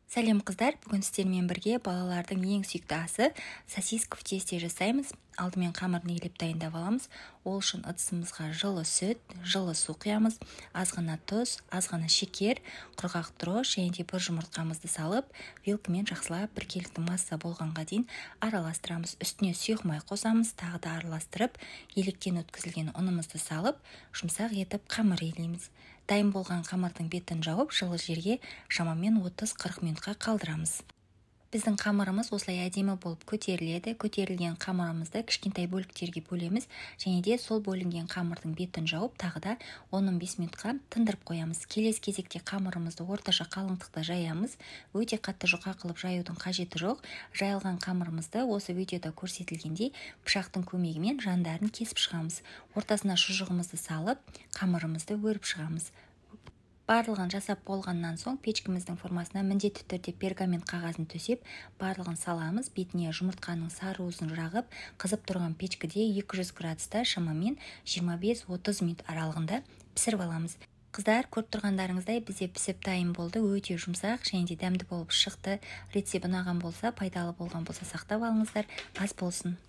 Сәлем, қыздар! Бүгін сіздермен бірге балалардың ең сүйікті асы сосиска в тесте жасаймыз. Алдымен қамырын илеп дайындап аламыз. Ол үшін ыдысымызға жылы сүт, жылы су құямыз, аз ғана тұз, аз ғана шекер, құрғақ дрожж және де бір жұмыртқамызды салып, вилкамен жақсылап біркелкі масса болғанға дейін араластырамыз. Үстіне сұйық май қосамыз, тағы да араластырып, електен өткізілген ұнымызды салып, жұмсақ етіп қамыр илейміз. Дайын болған қамырдың бетін жауып, жылы жерге шамамен 30-40 минутқа қалдырамыз. Біздің қамырымыз осылай әдемі болып көтеріледі. Көтерілген қамырымызды кішкентай бөліктерге бөлеміз және де сол бөлінген қамырдың бетін жауып, тағы да 10-15 минутқа тындырып қоямыз. Келесі кезекте қамырымызды орташа қалыңдықта жаямыз. Өте қатты жұқа қылып жаюдың қажеті жоқ. Жайылған қамырымызды осы видеода көрсетілгендей пышақтың көмегімен жандарын кесіп шығамыз. Ортасына шұжығымызды салып, қамырымызды өріп шығамыз. Барлығын жасап болғаннан соң печкіміздің формасына міндетті түрде пергамент қағазын төсеп, барлығын саламыз. Бетіне жұмыртқаның сары уызын жағып, қызып тұрған печкіде 200 градуста шамамен 25-30 минут аралығында пісіріп аламыз. Қыздар, көріп тұрғандарыңыздай, бізде пісіп дайын болды. Өте жұмсақ және де дәмді болып шықты. Рецепт ұнаған болса, пайдалы болған болса, сақтап алыңыздар. Ас болсын!